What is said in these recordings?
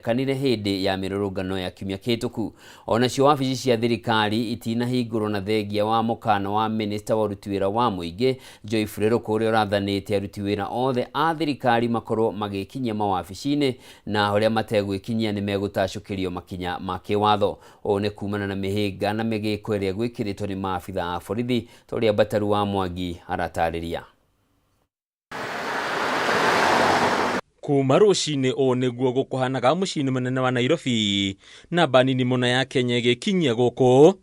Kanire hĩndĩ ya mĩrũrũngano ya kiumia kĩhĩtũku. Onacio wabici cia thirikari itinahingũrwo na thengia wa mũkana wa minista wa ũruti wĩra wa mũingĩ Joyfrey Ruku ũrĩa ũrathanĩte aruti wĩra othe a thirikari makorwo magĩkinyia mawabici-inĩ na arĩa mategwĩkinyia nĩ megũtacũkĩrio makinya ma kĩwatho. Ũũ nĩ kumana na mĩhĩnga na mĩgĩko ĩrĩa ĩgwĩkĩrĩtwo nĩ maabitha a borithi ta ũrĩa Mbataru wa Mwangi aratarĩria. Kuma rũcinĩ ũũ nĩguo gũkũhanaga mũciĩ-inĩ mũnene wa Nairobi, namba nini mũno ya Kenya ĩgĩkinyia gũkũ.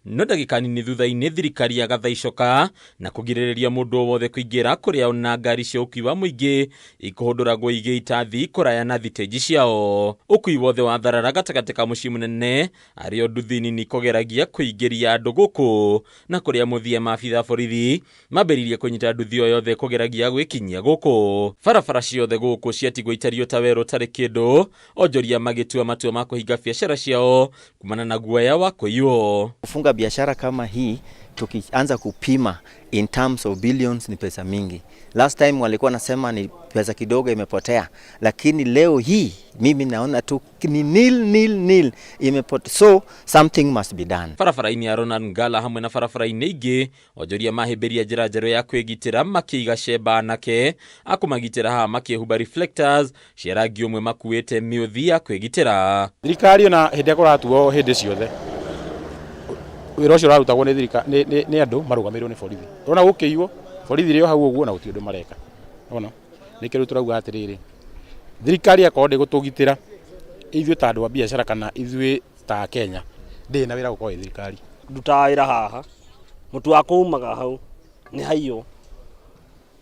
No ndagĩka nini thutha-inĩ thirikari yagatha icoka na kũgirĩrĩria mũndũ o wothe kũingĩra kũrĩa ona ngari cia ũkui wa mũingĩ ikũhũndũragwo igĩita thi kũraya na thitĩnji ciao. Ũkui wothe wa tharara gatagatĩ ka mũciĩ mũnene arĩ o nduthi nini kũgeragia kũingĩria andũ gũkũ na kũrĩa mũthia maabitha borithi mambĩrĩirie kũnyita nduthi o yothe kũgeragia gwĩkinyia gũkũ. Barabara ciothe gũkũ ciatigwo itariĩ ta werũ ũtarĩ kĩndũ, onjoria magĩtua matua ma kũhinga biacara ciao kumana na guoya wa kũiywo. Kufunga biashara kama hii tukianza kupima in terms of billions ni pesa mingi. Last time walikuwa nasema ni pesa kidogo imepotea, lakini leo hii mimi naona tu ni nil nil nil imepotea, so something must be done. Barabara-inĩ ya Ronald Ngala hamwe na barabara-inĩ ingĩ, onjoria mahĩmbĩria njĩra njerũ ya kwĩgitĩra makĩiga cemba anake a kũmagitĩra haha makĩhumba reflectors cia rangi ũmwe makuĩte mĩũthi ya kwĩgitĩra. Thirikari ona hĩndĩ ĩrĩa kũratuo hĩndĩ ciothe wĩra ũcio ũrarutagwo nĩ thirikari nĩ andũ marũgamĩrĩirwo nĩ borithi. Ũrona gũkĩiywo borithi irĩ o hau ũguo na gũtirĩ ũndũ mareka. Nĩwona? Nĩkĩo rĩu tũrauga atĩrĩrĩ, thirikari akorwo ndĩgũtũgitĩra ithuĩ ta andũ a biacara kana ithuĩ ta Akenya, ndĩrĩ na wĩra gũkorwo ĩ thirikari. Ndutaga wĩra haha, mũtu wakwa umaga hau, nĩ haiywo.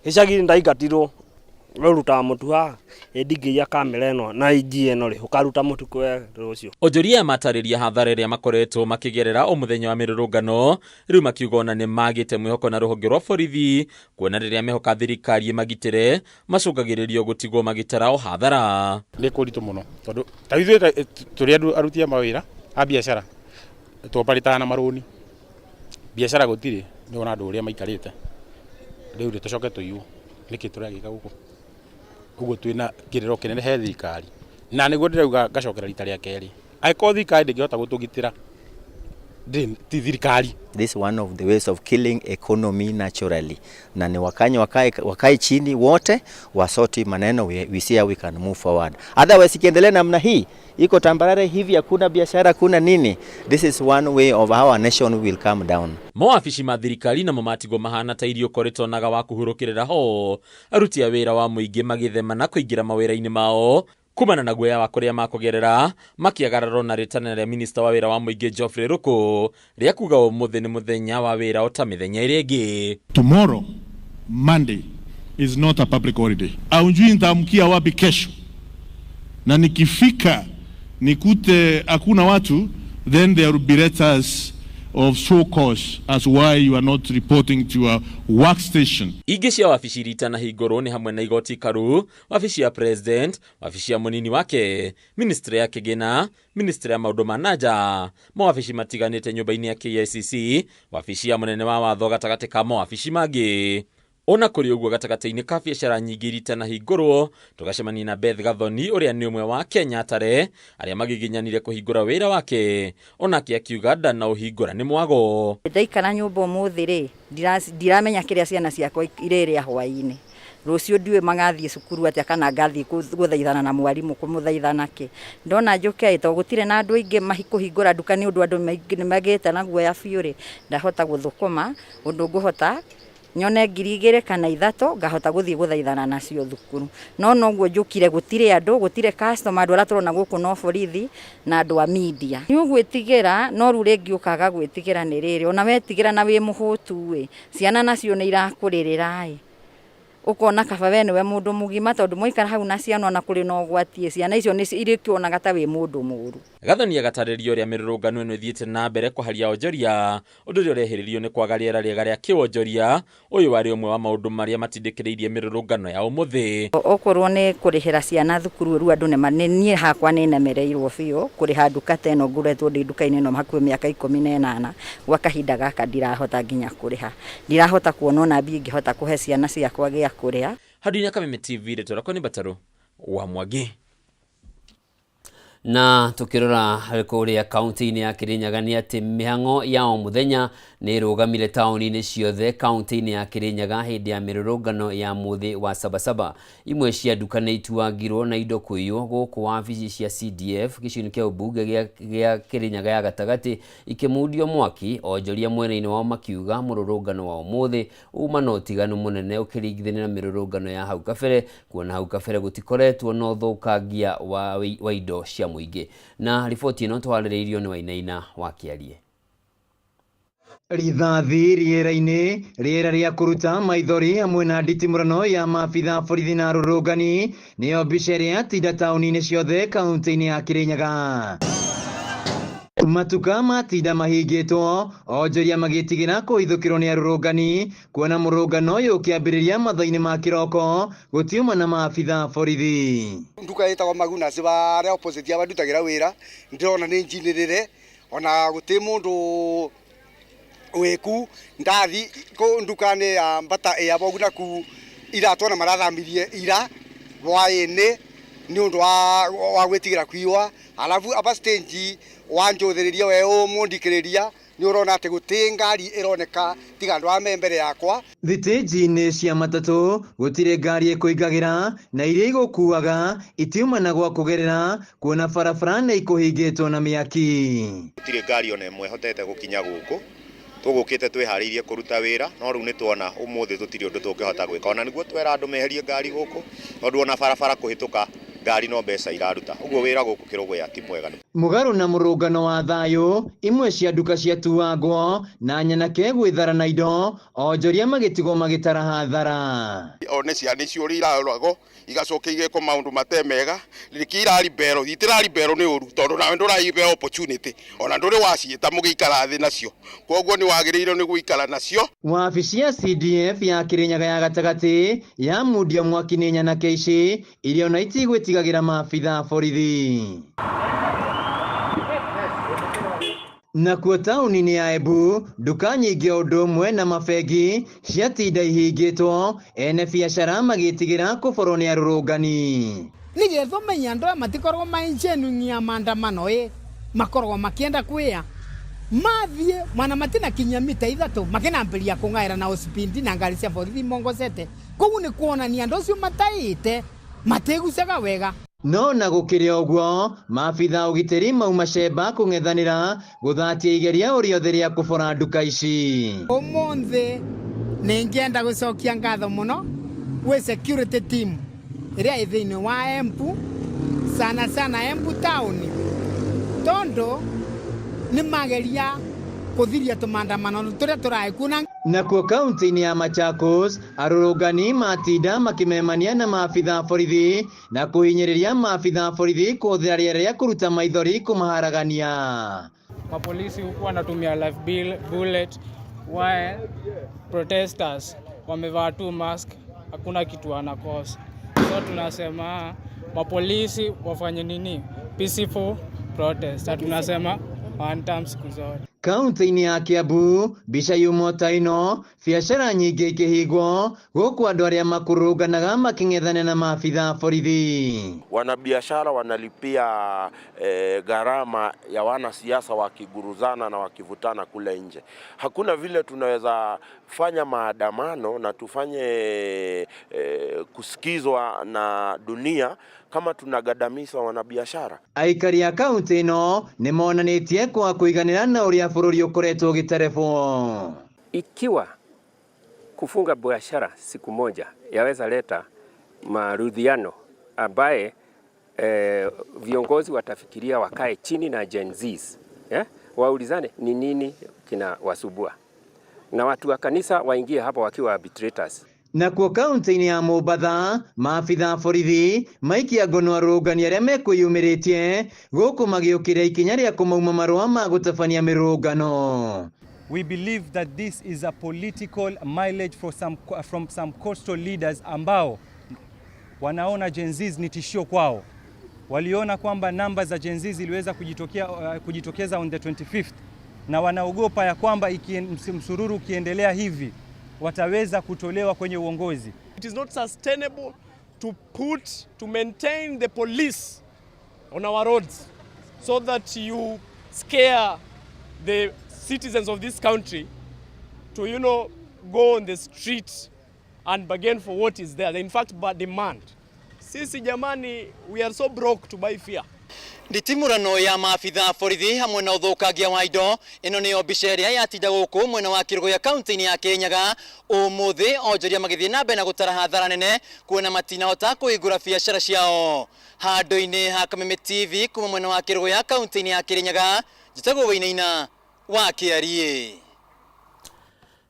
Gĩcagi ndaingatirwo we ũrutaga mũtu haha ĩ ndingĩiya kamera ĩno na inji ĩno rĩ ũkaruta mũtu kũ rũciũ. Onjoria aya matarĩria hathara ĩrĩa makoretwo makĩgerera o mũthenya wa mĩrũrũngano, rĩu makiuga ona nĩ magĩte mwĩhoko na rũhonge rwa borithi, kuona rĩrĩa mehoka thirikari ĩmagitĩre, macũngagĩrĩrio gũtigwo magĩtara o hathara. Nĩ kũritũ mũno tondũ ta ithuĩ tũrĩ andũ aruti a mawĩra a biacara tũoparĩtaga na marũni, biacara gũtirĩ nĩ ũrona andũ ũrĩa maikarĩte, rĩu rĩ tũcoke tũiywo nĩkĩ tũragĩka gũkũ? Ũguo twĩna kĩrĩro kĩnene he thirikari na nĩguo ndĩrauga ngacokera rita rĩa kerĩ, angĩkorwo thirikari ndĩngĩhota gũtũgitĩra ti thirikari. This is one of the ways of killing economy naturally. Na ni Wakenya wakae chini wote wasoti maneno, we see how we can move forward. Otherwise ikiendelea namna hii iko tambarare hivi, hakuna biashara, hakuna nini. This is one way of how our nation will come down. Mawabici ma thirikari namo matigwo mahana ta irio korĩtonaga wa kũhurũkĩrĩra ho, aruti a wĩra wa mũingĩ magĩthema na kũingĩra mawĩra-inĩ mao kumana na guoya wa kũrĩa makũgerera makĩagararwo na rĩtana rĩa minista wa wĩra wa mũingĩ Geoffrey Ruku rĩa kuga ũmũthĩ nĩ mũthenya wa wĩra o ta mĩthenya ĩrĩa ĩngĩ. Tomorrow, Monday, is not a public holiday. Aunjui nitaamkia wapi kesho, na nikifika nikute hakuna watu, then there will be letters of show cause as why you are not reporting to your workstation. Ingĩ cia wabici iria itanahingũrwo nĩ hamwe na igoti ikaru, wabici ya president, wabici ya mũnini wake, ministry ya kĩgĩna, ministry ya maũndũ ma nanja, mawabici matiganĩte nyũmba-inĩ ya KICC, wabici ya mũnene wa watho gatagatĩ ka mawabici mangĩ. Ona kũrĩ ũguo gatagatĩ-inĩ ka biacara nyingĩ iria itanahingũrwo, tũgacemania na Beth Gathoni ũrĩa nĩ ũmwe wa Kenya Tare arĩa magiginyanire kũhingũra wĩra wake, onake akiuga ndanaũhingũra nĩ mwago. Ndaikara nyũmba ũmũthĩ rĩ, ndiramenya kĩrĩa ciana ciakwa irĩrĩa hwaĩ-inĩ. Rũciũ ndiũĩ magathiĩ cukuru atĩa kana ngathiĩ gũthaithana na mwarimũ kũmũthaitha nakĩ. Ndona njũke ĩ, tondũ gũtirĩ na andũ aingĩ kũhingũra nduka nĩ ũndũ andũ nĩ magĩte na guoya biũ rĩ, ndahota gũthũkũma ũndũ ngũhota nyone 2000 kana 3 ngahota gũthiĩ gũthaithana nacio thukuru. No noguo njũkire gũtirĩ andũ, gũtirĩ customer, andũ arĩa tũrona gũkũ no borithi na andũ a media. Nĩ ũgwĩtigĩra, no rĩu rĩngĩ ũkaga gwĩtigĩra nĩ rĩrĩ, ona wetigĩra na wĩ mũhũtu ĩ, ciana nacio nĩ irakũrĩrĩra ĩ, ũkona kaba we nĩwe mũndũ mũgima tondũ mwaikara hau na ciana ona kũrĩ na ũgwati ĩ, ciana icio nĩ irĩkĩonaga ta wĩ mũndũ mũũru. Gathoni agatarĩria ũrĩa mĩrũrũngano ĩno ĩthiĩte na mbere kũharia onjoria, ũndũ ũrĩa ũrehĩrĩrio nĩ kwaga rĩera rĩega rĩa kĩwonjoria. Ũyũ warĩ ũmwe wa maũndũ marĩa matindĩkĩrĩirie mĩrũrũngano ya ũmũthĩ. Okorwo nĩ kũrĩhĩra ciana thukuru rĩu andũ nĩ niĩ hakwa nĩ nemereirwo biũ kũrĩha nduka ta ĩno ngoretwo ndĩ nduka-inĩ ĩno hakuhĩ mĩaka 18, gwa kahinda gaka ndirahota nginya kũrĩha, ndirahota kuona ona mbia ingĩhota kũhe ciana ciakwa gĩa kũrĩa. Handũ-inĩ Kameme TV, rĩtwa rĩakwa nĩ Mbatarũ. Wa Mwangi. Na tukirora kuria kaunti-inĩ ya Kirinyaga nĩ atĩ mĩhang'o ya o mũthenya nĩ ĩrũgamire taũni-inĩ ciothe kaunti-inĩ ya Kirinyaga hĩndĩ ya mĩrũrũngano ya mũthĩ wa Sabasaba. Imwe cia nduka nĩ ituangirwo na indo kũiywo gũkũ wabici cia CDF gĩcigo-inĩ kĩa ũmbunge gĩa Kirinyaga ya gatagatĩ ikĩmundio mwaki. Onjoria mwena-inĩ wao makiuga mũrũrũngano wa ũmũthĩ uma na ũtiganu mũnene ũkĩringithanio na mĩrũrũngano ya hau kabere, kuona hau kabere gũtikoretwo na ũthũkangia wa indo cia mũingĩ. Na riboti ĩno twarĩrĩirio nĩ Wainaina wa Kĩarie. Rithathi rĩera-inĩ, rĩera rĩa kũruta maithori hamwe na nditimũrano ya maabitha borithi na arũrũngani nĩyo mbica ĩrĩa yatinda taũni-inĩ ciothe kaunti-inĩ ya Kirinyaga. Matuka matinda mahingĩtwo, onjoria magĩtigĩra kũhithũkĩrwo nĩ arũrũngani, kuona mũrũngano ũyũ ũkĩambĩrĩria mathaa-inĩ ma kĩroko gũtiuma na maabitha borithi. Nduka ĩtagwo Magunas baria opposite ya ndutagira wĩra ndĩrona nĩ njinĩrĩre ona gũtĩ mũndũ wiku ndathi ku ndukani ya mbata ya bogu naku iratwana marathamirie ira hwaini ni undu wa gwitigira kuiwa alafu apa stage wa njuthiriria we umundikiriria ni urona ati guti ngari ironeka tiga andu a mbere yakwa. Thitĩnji-inĩ cia matatũ gũtirĩ ngari ĩkũingagĩra na iria igũkuaga itiuma na gwa kũgerera kuona barabara nĩ ikũhingĩtwo na mĩaki. Gũtirĩ ngari ona ĩmwe ĩhotete gũkinya gũkũ, tũgũkĩte twĩharĩirie kũruta wĩra no rĩu nĩ tuona ũmũthĩ tũtirĩ ũndũ tũngĩhota gwĩka, ona nĩguo twera andũ meherie ngari gũkũ tondũ ona barabara kũhĩtũka ngari no mbeca iraruta, ũguo wĩra gũkũ Kĩrũgũya ti mwega. Mũgarũ na mũrũngano wa thayũ, imwe cia nduka ciatuangwo na nyanake gwĩthara na indo, onjoria magĩtigwo magĩtara hathara. One ciana icio ũrĩa iraroragwo igacoka igekwo maũndũ mate mega, rĩngĩ iraribero itiraribero nĩ ũru tondũ nawe ndũraibe opportunity ona ndũrĩ waciĩta mũgĩikara thĩ nacio, koguo nĩ wagĩrĩirwo nĩ gũikara nacio. Wabici ya CDF ya Kirinyaga ya gatagatĩ yamundio mwaki nĩ nyanake ici iria ona itigwĩtigagĩra maabitha borithi. Nakuo taũni-inĩ ya Embu nduka nyingĩ o ũndũ ũmwe na mabengi ciatinda ihingĩtwo, ene biacara magĩtigĩra kũborwo nĩ arũrũngani. Nĩgetha ũmenye andũ aya matikoragwo mainjenuinia maandamano ĩ makoragwo makĩenda kwĩa mathiĩ mwana matinakinyia mita 3 makinambĩrĩria kũng'aĩra na ũspindi na ngari cia borithi mongocete, koguo nĩ kuonania andũ acio mataĩte matigucaga wega. No na gũkĩrĩ ũguo maabitha ũgitĩri mauma cemba kũng'ethanĩra gũthatia igeria rĩothe rĩa kũbora nduka ici. Ũmũthĩ nĩngĩenda gũcokia ngatho mũno gwĩ security team ĩrĩa ĩ thĩinĩ wa Embu, sana sana Embu town, tondũ nĩ mageria kũthiria tũmandamano tũrĩa tũraĩ na. Nakuo kaunti-inĩ ya Machakos arũrũngani matinda makĩmemania na maabitha borithi na kũhinyĩrĩria maabitha borithi kũhũthĩra rĩera rĩa kũruta maithori kũmaharagania. Mapolisi huku wanatumia live bullet while protesters wamevaa tu mask, hakuna kitu wanakosa. So tunasema mapolisi wafanye nini? Peaceful protest. Tunasema one time siku zote. Kaunti-inĩ ya Kiambu mbica yuma ta ĩno, biacara nyingĩ ikĩhingwo gũkũ andũ arĩa makũrũnganaga makĩng'ethana na maabitha borithi. Wanabiashara wanalipia gharama ya wanasiasa wakiguruzana na wakivutana kule nje. Hakuna vile tunaweza fanya maandamano na tufanye kusikizwa na dunia kama tunagadamisa wanabiashara. Aikari a kaunti ĩno nĩ monanĩtie kwa kũiganĩra na ũrĩa bũrũri ũkoretwo ũgĩterebwo. Ikiwa kufunga biashara siku moja yaweza leta marudhiano ambaye viongozi watafikiria wakae chini na Gen Zs, waulizane ni nini kinawasubua, na watu wa kanisa waingie hapo wakiwa arbitrators. Nakuo kaunti-inĩ ya Mombatha maabitha borithi maikia ngono arũrũngani arĩa mekwĩyumĩrĩtie gũkũ magĩũkĩrĩra ikinya rĩa kũmauma marũa ma gũtabania mĩrũrũngano. We believe that this is a political mileage for from some coastal leaders ambao wanaona Gen Zs ni tishio kwao. Waliona kwamba namba za Gen Z ziliweza kujitokeza on the 25th na wanaogopa ya kwamba msururu ukiendelea hivi wataweza kutolewa kwenye uongozi. It is not sustainable to maintain the police on our roads so that you scare the citizens of this country to, go on the street and bargain for what is there. In fact, but demand. Sisi jamani, we are so broke to buy fear. Nditimurano ya maabitha borithi hamwe na uthukangia wa indo ino niyo mbica ĩrĩa yatinda gũkũ mwena wa Kĩrũgũya kaunti-inĩ ya Kirinyaga ũmũthĩ onjoria magĩthiĩ na mbere na gũtara hathara nene kuona matinahota kũhingũra biacara ciao handũ-inĩ ha Kameme TV kuma mwena wa Kĩrũgũya kaunti-inĩ ya Kirinyaga njĩtagwo Wainaina wa Kĩariĩ.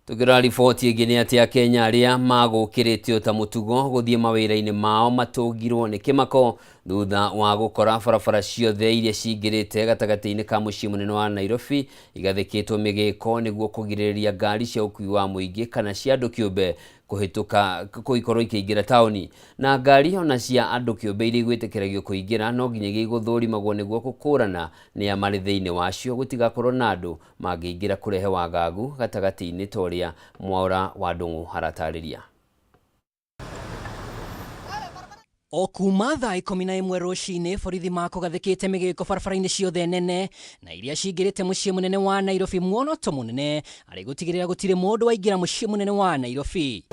Tukirora riboti ĩngĩ nĩ atĩ Akenya arĩa magũkĩrĩtio ta mũtugo gũthiĩ mawĩra-inĩ mao matũngirwo nĩ kĩmako thutha wa gũkora barabara ciothe iria cingĩrĩte gatagatĩ-inĩ ka mũciĩ mũnene wa Nairobi igathĩkĩtwo mĩgĩko nĩguo kũgirĩrĩria ngari cia ũkuui wa mũingĩ kana cia andũ kĩũmbe kũhĩtũka kũikorwo ikĩingĩra taũni na ngari ona cia andũ kĩũmbe iria igwĩtĩkĩragio kũingĩra no nginyagia igũthũrimagwo nĩguo gũkũrana nĩa marĩ thĩinĩ wacio gũtigakorwo na andũ mangĩingĩra kũrehe wagagu gatagatĩ-inĩ ta ũrĩa Mwaura wa Ndung'u aratarĩria. O kuma thaa 11 rũcinĩ borithi makũgathĩkĩte mĩgĩko barabara-inĩ ciothe nene na iria cingĩrĩte mũciĩ mũnene wa Nairobi muoroto mũnene arĩ gũtigĩrĩra gũtirĩ mũndũ waingĩra mũciĩ mũnene wa Nairobi.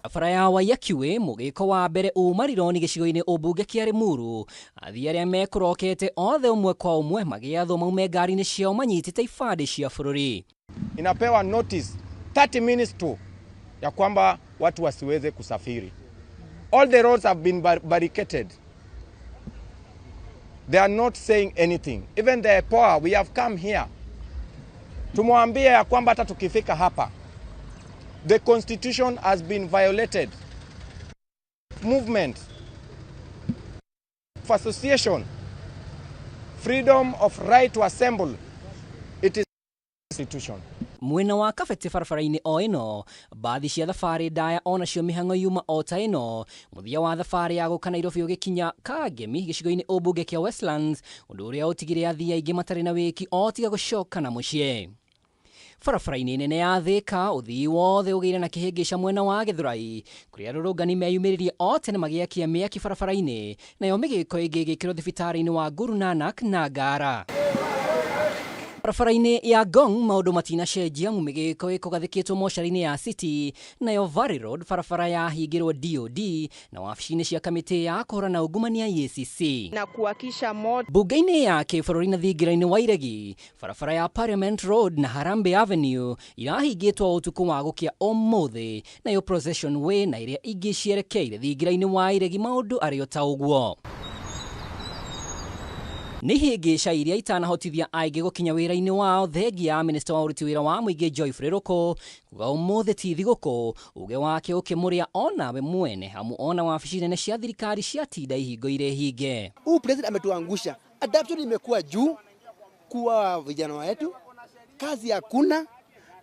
Barabara ya Waiyaki mũgĩko wa mbere uma Rironi gĩcigo-inĩ ũmbunge kĩa Limuru athii arĩa mekũrokete othe ũmwe kwa ũmwe magĩathwo maume ngari-inĩ ciao manyitĩte ibandĩ cia bũrũri. Inapewa notice 30 minutes tu ya kwamba watu wasiweze kusafiri. All the roads have been barricaded. They are not saying anything. Even the poor, we have come here. Tumwambie ya kwamba hata tukifika hapa, the constitution has been violated. Movement, of association, freedom of right to assemble, it is constitution. Mwena wa Kabete barabara-inĩ o ĩno bathi cia thabarĩ ndaya onacio mĩhang'o yuma o ta ĩno mũthia wa thabarĩ ya gũka Nairobi ũgĩkinya Kangemi gĩcigo-inĩ ũmbunge kĩa Westlands ũndũ ũrĩa ũtigire athii aingĩ matarĩ na wĩki o tiga gũcoka na mũciĩ. Barabara-inĩ nene ya Thika ũthii wothe ũgĩire na kĩhĩngĩca mwena wa Gĩthũrai kũrĩa arũrũngani meyumĩririe o tene magĩakia mĩaki barabara-inĩ nayo mĩgĩko ĩngĩ ĩgĩkĩrwo thibitarĩ-inĩ wa Guru Nanak na Ngara. Barabara-inĩ ya Ngong maũndũ matinacenjia amu mĩgĩko ĩkũgathĩkĩtwo mocarĩ-inĩ ya City nayo Valley Road barabara yahingĩrwo DOD na wabici-inĩ cia kamĩtĩ ya kũhũrana ungumania EACC na kuwakisha moto. Bunge-inĩ ya kĩbũrũri na thingira-inĩ wa Iregi barabara ya Parliament Road na Harambee Avenue irahingĩtwo ũtukũ wa gũkĩa ũmũthĩ nayo Procession Way na iria ingĩ cierekeire thingira-inĩ wa Iregi maũndũ arĩ o ta ũguo. Nĩ ihĩngĩca iria itanahotithia aingĩ gũkinya wĩra-inĩ wao thengia ya minista wa ũruti wĩra wa mũingĩ Joy Rũkũ kuga ũmũthĩ ti thigũkũ uge wake ũkĩmũrĩa onawe mwene amu ona wabici nene cia thirikari ciatinda ihingo irĩ hinge. Huu president ametuangusha, adoption imekuwa juu kuwa vijana wetu, kazi hakuna,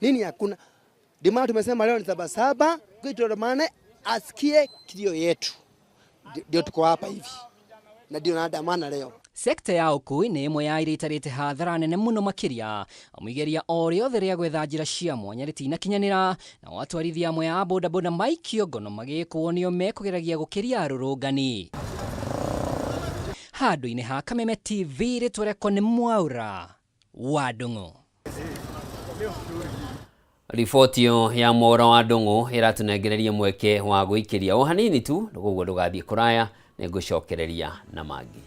nini hakuna. Ndio maana tumesema leo ni Sabasaba, tuandamane asikie kilio yetu, ndio tuko hapa hivi na ndio naandamana leo. Sekta ya ũkui nĩ ĩmwe ya iria itarĩte hathara nene mũno makĩria amu igeria o rĩothe rĩa gwetha njĩra cia mwanya rĩtinakinyanĩra na atwarithia amwe a bodaboda maikio ngono magĩkwo nĩo mekũgeragia gũkĩria arũrũngani. Handũ-inĩ ha Kameme TV rĩtwa rĩakwa nĩ Mwaura wa Ndung'u. Riboti ĩyo ya Mwaura wa Ndung'u ĩratũnengereria mweke wa gũikĩria o hanini tu koguo ndũgathiĩ kũraya nĩngũcokereria na mangĩ.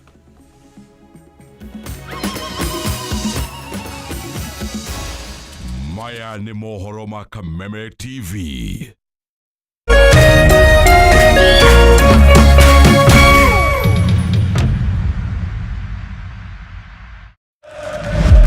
Maya nĩ mohoro ma Kameme TV.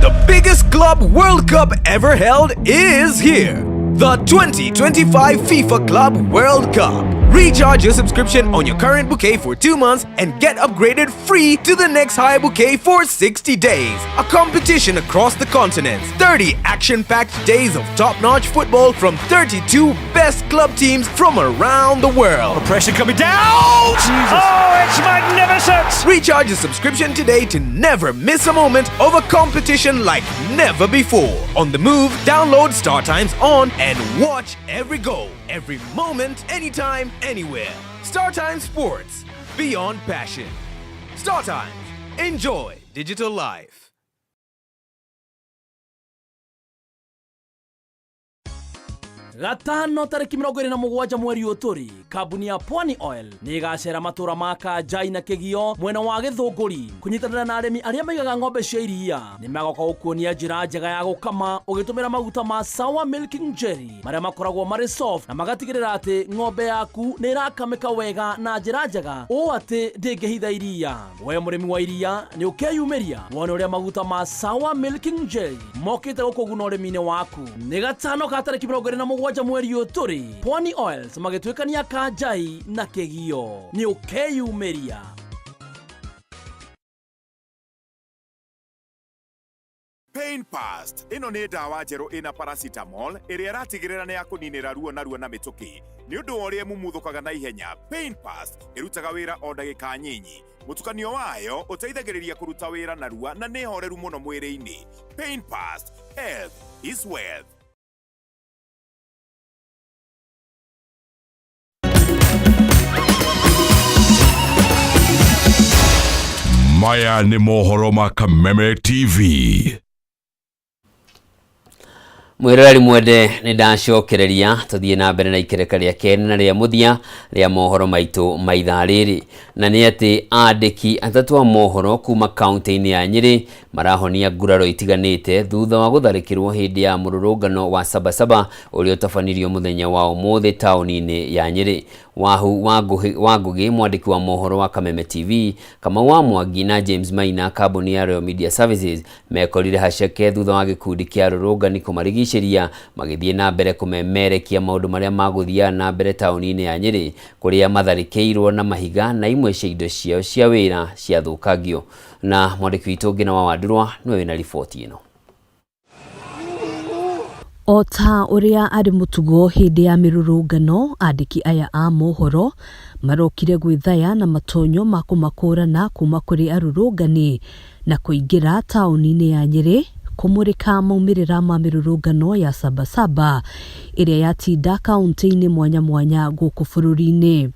The biggest club World Cup ever held is here. The 2025 FIFA Club World Cup. Recharge your subscription on your current bouquet for 2 months and get upgraded free to the next higher bouquet for 60 days. A competition across the continents. 30 action-packed days of top-notch football from 32 best club teams from around the world. The pressure coming down! Jesus. Oh, it's magnificent! Sports. Recharge your subscription today to never miss a moment of a competition like never before. On the move, download Star Times on and watch every goal, every moment, anytime, anywhere. Star Times Sports, beyond passion. Star Times, enjoy digital life. Gatano tarĩki 27 mweri ũyũ tũrĩ, kambuni ya Pwani Oil nĩ ĩgacera matũra ma Kanjai na Kĩgio mwena wa Gĩthũngũri kũnyitanĩra na arĩmi arĩa maigaga ng'ombe cia iria. Nĩ magoka gũkuonia njĩra njega ya gũkama ũgĩtũmĩra maguta ma Sawa Milking Jelly marĩa makoragwo marĩ soft na magatigĩrĩra atĩ ng'ombe yaku nĩ ĩrakamĩka wega na njĩra njega ũũ atĩ ndĩngĩhitha iria. We mũrĩmi wa iria nĩ ũkeyumĩria wone ũrĩa maguta ma Sawa Milking Jelly mokĩte gũkũguna ũrĩmi-inĩ waku. Nĩ gatano ka tarĩki 27 mweri ũyũ tũrĩ, Pwani Oils magĩtuĩkania Kanjai na Kĩgio. Nĩ ũkeyumĩria. Pain Past ĩno nĩ ndawa njerũ ĩna paracetamol ĩrĩa ĩratigĩrĩra nĩ yakũninĩra ruo narua na mĩtũkĩ. Nĩ ũndũ wa ũrĩa ĩmumuthũkaga na ihenya, Pain Past ĩrutaga wĩra o ndagĩka nyinyi. Mũtukanio wayo ũteithagĩrĩria kũruta wĩra narua na nĩ horeru mũno mwĩrĩ-inĩ. Pain Past, health is wealth. Maya nĩ mohoro ma Kameme TV. Mwĩroreri mwende, nĩ ndacokereria tũthiĩ na mbere na ikereka rĩa kerĩ na rĩa mũthia rĩa mohoro maitũ ma ithaa rĩrĩ, na nĩ atĩ andĩki atatũ a mohoro kuma kaunti-inĩ ya Nyĩrĩ marahonia nguraro itiganĩte thutha wa gũtharĩkĩrwo hĩndĩ ya mũrũrũngano wa Sabasaba ũrĩa ũtabanirio mũthenya wa ũmũthĩ taũni-inĩ ya Nyĩrĩ. Wahu wa Ngũgĩ, mwandĩki wa mohoro wa Kameme TV, Kamau wa Mwangi na James Maina, kambuni ya Royal Media Services, mekorire haceke thutha wa gĩkundi kĩa arũrũngani kũmarigicĩria magĩthiĩ na mbere kũmemerekia maũndũ marĩa magũthiaga na mbere taũni-inĩ ya Nyĩrĩ, kũrĩa matharĩkĩirwo na mahiga na imwe cia indo ciao cia wĩra ciathũkangio. Na mwandĩki witũ Ngina wa Wandurwa nĩwe wĩna riboti ĩno. O ta ũrĩa arĩ mũtugo hĩndĩ ya mĩrũrũngano, andĩki aya a mohoro marokire gwĩthaya na matonyo ma kũmakũrana kuma kũrĩ arũrũngani na kũingĩra taũni-inĩ ya Nyĩrĩ kũmũrĩka maumĩrĩra ma mĩrũrũngano ya Sabasaba ĩrĩa yatinda kaunti-inĩ mwanya mwanya gũkũ bũrũri-inĩ.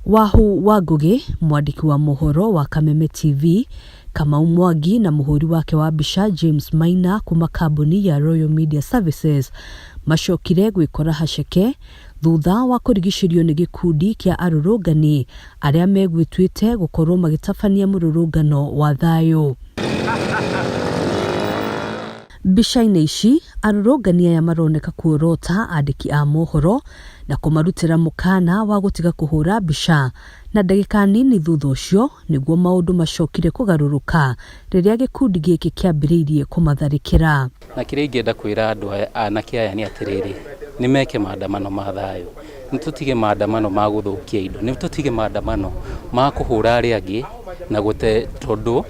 Wahu wa Ngũgĩ, mwandĩki wa mohoro wa Kameme TV, Kamau Mwangi na mũhũri wake wa mbica James Maina kuma kambuni ya Royal Media Services macokire gwĩkora haceke thutha wa kũrigicĩrio nĩ gĩkundi kĩa arũrũngani arĩa megwĩtuĩte gũkorwo magĩtabania mũrũrũngano wa thayũ. Mbica-inĩ ici, arũrũngani aya maroneka kuorota andĩki a mohoro na kũmarutĩra mũkana wa gũtiga kũhũra mbica, na ndagĩka nini thutha ũcio nĩguo maũndũ macokire kũgarũrũka rĩrĩa gĩkundi gĩkĩ kĩambĩrĩirie kũmatharĩkĩra. Na kĩrĩa ingĩenda kwĩra andũ aya, anake aya nĩ atĩrĩrĩ, nĩ meke maandamano ma thayũ, nĩ tũtige maandamano ma gũthũkia indo, nĩ tũtige maandamano ma kũhũra arĩa angĩ na gũte, tondũ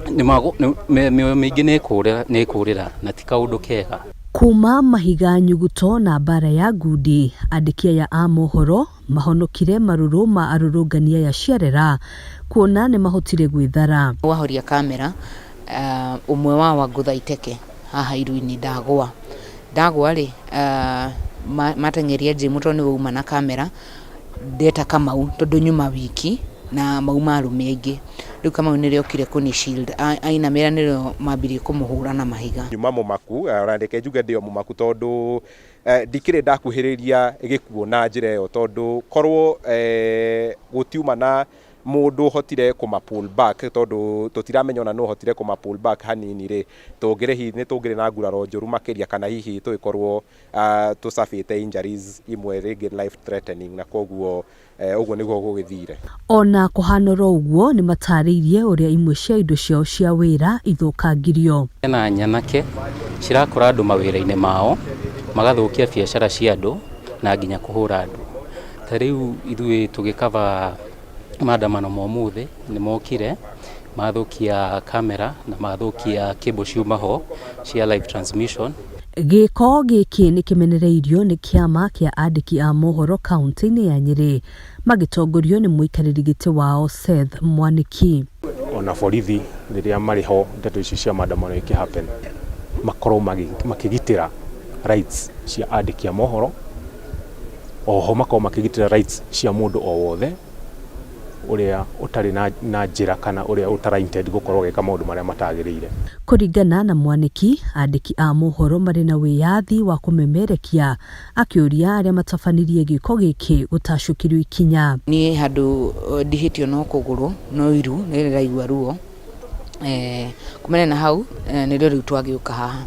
mĩoyo mĩingĩ nĩ ĩkũrĩra na ti kaũndũ kega. Kuma mahiga nyuguto na mbara ya ngundi, andĩki aya a mohoro mahonokire marũrũ ma arũrũngani aya ciarera kuona nĩ mahotire gwĩthara. Wahoria kamera, ũmwe wa wangũtha iteke haha iru-inĩ ndagwa. Ndagwa rĩ, mateng'eria Jim tondũ nĩwe uma na kamera, ndeta Kamau tondũ nyuma wiki na mauma arũme aingĩ. Rĩu Kamau nĩrĩo okire kũni shield, ainamĩra nĩrĩo mambirie kũmũhũra na mahiga. Nyuma mũmaku, ona reke njuge ndĩ o mũmaku tondũ ndikĩrĩ ndakuhĩrĩria gĩkuũ na njĩra ĩyo, tondũ korwo gũtiuma na mũndũ ũhotire kũma pull back, tondũ tũtiramenya ona nũ ũhotire kũma pull back hanini rĩ, tũngĩrĩ hihi nĩ tũngĩrĩ na nguraro njũru makĩria, kana hihi tũgĩkorwo tũcabĩte injuries imwe rĩngĩ life threatening, na koguo ũguo nĩguo gũgĩthire. Ona kũhana oro ũguo nĩ matarĩirie ũrĩa imwe cia indo ciao cia wĩra ithũkangirio. Hena nyanake cirakora andũ mawĩra-inĩ mao, magathũkia biacara cia andũ na nginya kũhũra andũ. Ta rĩu ithuĩ tũgĩkaba maandamano ma ũmũthĩ nĩ mokire mathũkia kamera na mathũkia cable ciuma ho cia live transmission. Gĩko gĩkĩ nĩ kĩmenereirio nĩ kĩama kĩa andĩki a mohoro kaunti-inĩ ya Nyĩrĩ magĩtongorio nĩ mũikarĩri gĩtĩ wao Seth Mwanĩki. Ona borithi rĩrĩa marĩ ho ndeto ici cia maandamano ikĩ happen makorwo makĩgitĩra rights cia andĩki a mohoro, oho makorwo makĩgitĩra rights cia mũndũ o wothe ũrĩa ũtarĩ na njĩra kana ũrĩa ũtara intend gũkorwo agĩka maũndũ marĩa matagĩrĩire. Kũringana na Mwanĩki, andĩki a mohoro marĩ na wĩyathi wa kũmemerekia, akĩũria arĩa matabanirie gĩko gĩkĩ gũtacũkĩrio ikinya. Niĩ handũ ndihĩtio no kũgũrũ no iru nĩ ndĩraigua ruo, kumana na hau nĩrĩo rĩu twagĩũka haha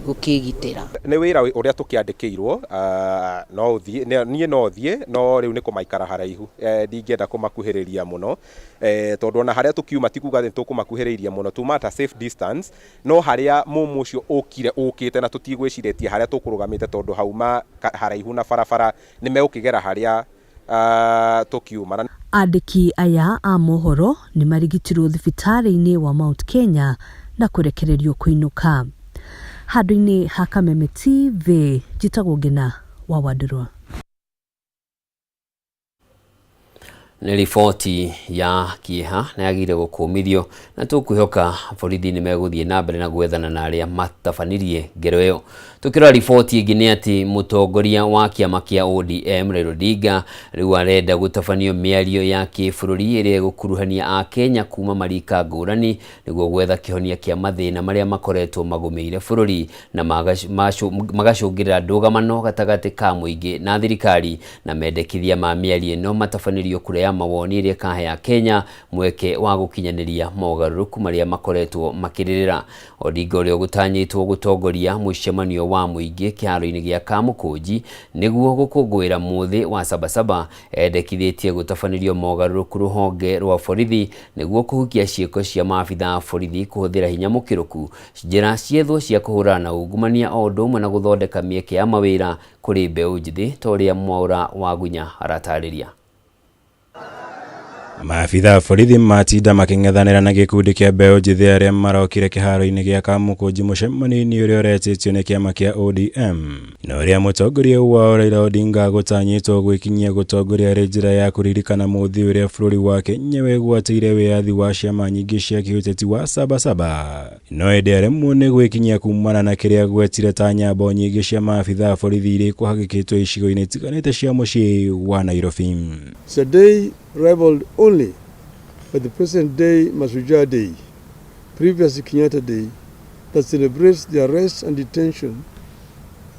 gũkĩgitĩra. Nĩ wĩra ũrĩa tũkĩandĩkĩirwo, no ũthiĩ, niĩ no thiĩ, no rĩu nĩ kũmaikara haraihu, ndingĩenda kũmakuhĩrĩria mũno, tondũ ona harĩa tũkiuma ti kuga nĩ tũkũmakuhĩrĩirie mũno, tuma at a safe distance, no harĩa mũmũ ũcio ũkire ũkĩte na tũtigwĩcirĩtie harĩa tũkũrũgamĩte tondũ hauma haraihu na barabara nĩ megũkĩgera harĩa tũkiuma. Andĩki aya a mohoro nĩ marigitirwo thibitarĩ-inĩ wa Mount Kenya na kũrekererio kũinũka. Handũ-inĩ ha Kameme TV, njĩtagwo Ngena wa Wandũrwa. Nĩ riboti ya kĩeha na yagĩrĩire gũkũmithio na tũkwĩhoka borithi nĩ megũthiĩ na mbere na gwethana na arĩa matabanirie ngero ĩyo. Tukĩrora riboti ĩngĩ nĩ atĩ mũtongoria wa kĩama kĩa ODM Raila Odinga rĩu arenda gũtabanio mĩario ya kĩbũrũri ĩrĩa ĩgũkuruhania Akenya kuma marika ngũrani nĩguo gwetha kĩhonia kĩa mathĩna marĩa makoretwo magũmĩire bũrũri na magacũngĩrĩra ndũgamano gatagatĩ ka mũingĩ na thirikari, na mendekithia ma mĩario ĩno matabanĩrio kura ya mawoni ĩrĩa ĩkahe Akenya mweke wa gũkinyanĩria mogarũrũku marĩa makoretwo makĩrĩrĩra. Odinga ũrĩa ũgũtanyĩtwo gũtongoria mũcemanio wa mũingĩ kĩharo-inĩ gĩa Kamũkũnji nĩguo gũkũngũĩra mũthĩ wa Sabasaba endekithĩtie gũtabanĩrio mogarũrũku rũhonge rwa borithi nĩguo kũhukia ciĩko cia maabitha a borithi kũhũthĩra hinya mũkĩrũku, njĩra ciethwo cia kũhũrana na ungumania o ũndũ ũmwe na gũthondeka mĩeke ya mawĩra kũrĩ mbeũ njĩthĩ ta ũrĩa Mwaũra Wagunya aratarĩria. Maabitha a borithi matinda makĩng'ethanĩra na gĩkundi kĩa mbeũ njĩthĩ arĩa marokire kĩharo-inĩ gĩa Kamũkũnji mũcemanio-inĩ ũrĩa ũretĩtio nĩ kĩama kĩa ODM na ũrĩa mũtongoria wao Raila Odinga gũtanyĩtwo gwĩkinyia gũtongoria arĩ njĩra ya kũririkana mũthĩ ũrĩa bũrũri wa Kenya wegwatĩire wĩyathi wa ciama nyingĩ cia kĩũteti wa Sabasaba. No ĩndĩ aremwo nĩ gwĩkinyia kumana na kĩrĩa gwetire ta nyambo nyingĩ cia maabitha a borithi iria ikũhagĩkĩtwo icigo-inĩ itiganĩte cia mũciĩ wa Nairobi. It's a day rivaled only by the present day Mashujaa Day, previous Kenyatta Day, that celebrates the arrest and detention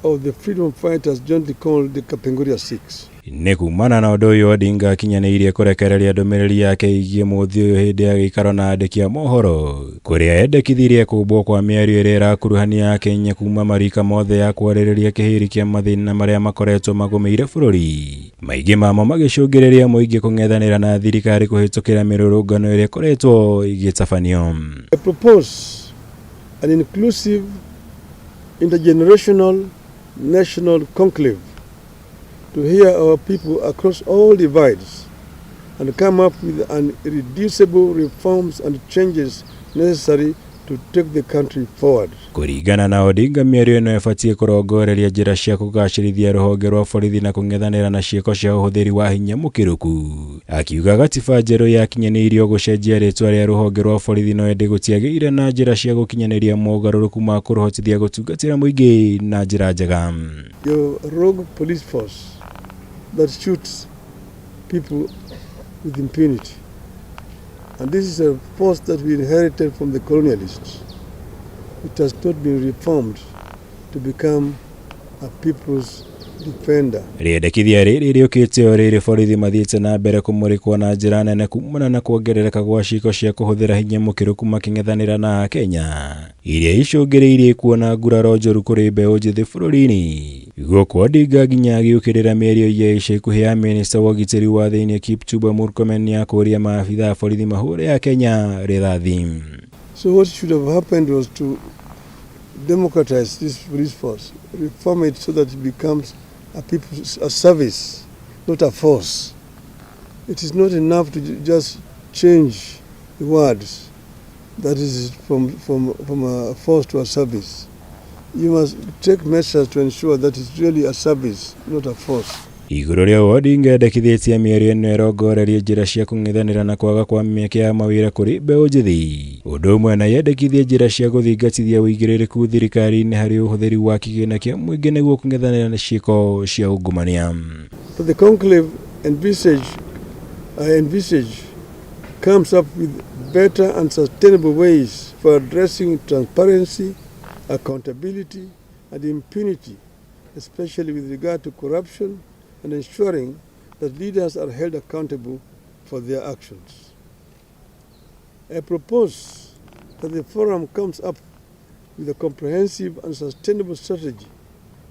of the freedom fighters jointly called the Kapenguria Six. Nĩ kumana na ũndũ ũyũ Odinga akinyanĩirie kũrekereria ndũmĩrĩri yake ĩgiĩ mũthĩ ũyũ hĩndĩ ya gĩikaro na andĩki a mohoro kũrĩa endekithirie kũmbwo kwa mĩario ĩrĩa ĩrakuruhania Akenya kuma marika mothe ya kwarĩrĩria kĩhĩri kĩa mathĩna marĩa makoretwo magũmĩire bũrũri, maingĩ mamo magĩcũngĩrĩria mũingĩ kũng'ethanĩra na thirikari kũhĩtũkĩra mĩrũrũngano ĩrĩa ĩkoretwo ĩgĩtabanio. I propose an inclusive, intergenerational, national conclave to hear our people across all divides and come up with an irreducible reforms and changes necessary to take the country forward. Kũringana na Odinga, mĩario ĩno ĩbatiĩ kũrongoreria njĩra cia kũgacĩrithia rũhonge rwa borithi na kũng'ethanĩra na ciĩko cia ũhũthĩri wa hinya mũkĩrũku. Akiuga gatiba njerũ yakinyanĩirio gũcenjia rĩtwa rĩa rũhonge rwa borithi no ĩndĩ gũtiagĩire na njĩra cia gũkinyanĩria mogarũrũku ma kũrũhotithia gũtungatĩra mũingĩ na njĩra njega. Your rogue police force that shoots people with impunity. And this is a force that we inherited from the colonialists. It has not been reformed to become a people's defender. Rĩendekithia rĩrĩ rĩũkĩte o rĩrĩ borithi mathiĩte na mbere kũmũrĩkwo na njĩra nene kumana na kuongerereka gwa ciĩko cia kũhũthĩra hinya mũkĩrũku makĩng'ethanĩra na Akenya iria icũngĩrĩirie kuona nguraro njũru kũrĩ mbeũ njĩthĩ bũrũri-inĩ. Gũkũ Odinga nginya agĩũkĩrĩra mĩario ya ica ikuhĩ ya minista wa ũgitĩri wa thĩinĩ Kipchumba Murkomen ya kũũria maabitha a borithi mahũre Akenya rithathi. So what should have happened was to democratize this police force, reform it so that it becomes a people's a service, not a force. It is not enough to just change the words, that is from a force to a service. You must take measures to ensure that it's really a service, not a force. Igũrũ rĩa ũguo Odinga endekithĩtie mĩario ĩno ĩrongorerie njĩra cia kũng'ethanĩra na kwaga kwa mĩeke ya mawĩra kũrĩ mbeũ njĩthĩ, ũndũ ũmwe na yendekithie njĩra cia gũthingatithia ũigĩrĩrĩku thirikari-inĩ harĩ ũhũthĩri wa kĩgĩna kĩa mũingĩ nĩguo kũng'ethanĩra na ciĩko cia ungumania. But the conclave I envisage comes up with better and sustainable ways for addressing transparency, accountability, and impunity, especially with regard to corruption and ensuring that leaders are held accountable for their actions. I propose that the forum comes up with a comprehensive and sustainable strategy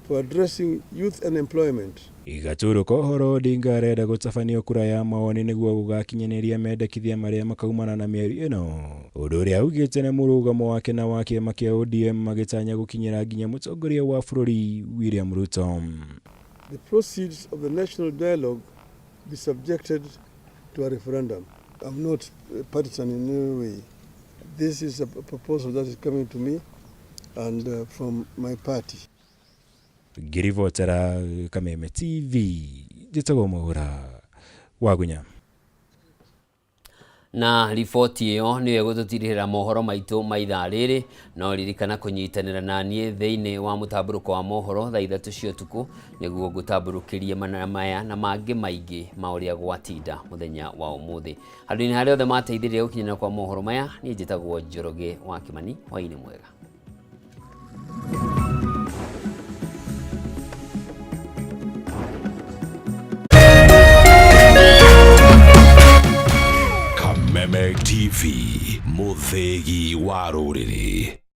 for addressing youth unemployment. Gaturu ka ũhoro Odinga arenda gũtabanio kura ya mawoni nĩguo gũgakinyanĩria mendekithia marĩa makaumana na mĩario ĩno, ũndũ ũrĩa augĩte nĩ mũrũgamo wake na wa kĩama kĩa ODM magĩtanya gũkinyĩra nginya mũtongoria wa bũrũri William Ruto. The proceeds of the national dialogue be subjected to a referendum. I'm not partisan in any way. This is a proposal that is coming to me and from my party. Ngĩribotera Kameme TV njĩtagwo Mwaura Wagunya. Na riboti ĩyo nĩyo ĩgũtũtirihĩra mohoro maitũ ma ithaa rĩrĩ, no ririkana kũnyitanĩra na niĩ thĩinĩ wa mũtambũrũko wa mohoro thaa 3 cia ũtukũ nĩguo ngũtambũrũkĩrie maya na mangĩ maingĩ ma ũrĩa gwatinda mũthenya wa ũmũthĩ. Andũ-inĩ harĩa othe mateithĩrĩria gũkinyĩra kwa mohoro maya, niĩ njĩtagwo Njoroge wa Kĩmani, hwaĩ-inĩ mwega. Kameme TV, mũthĩgi wa rũrĩrĩ.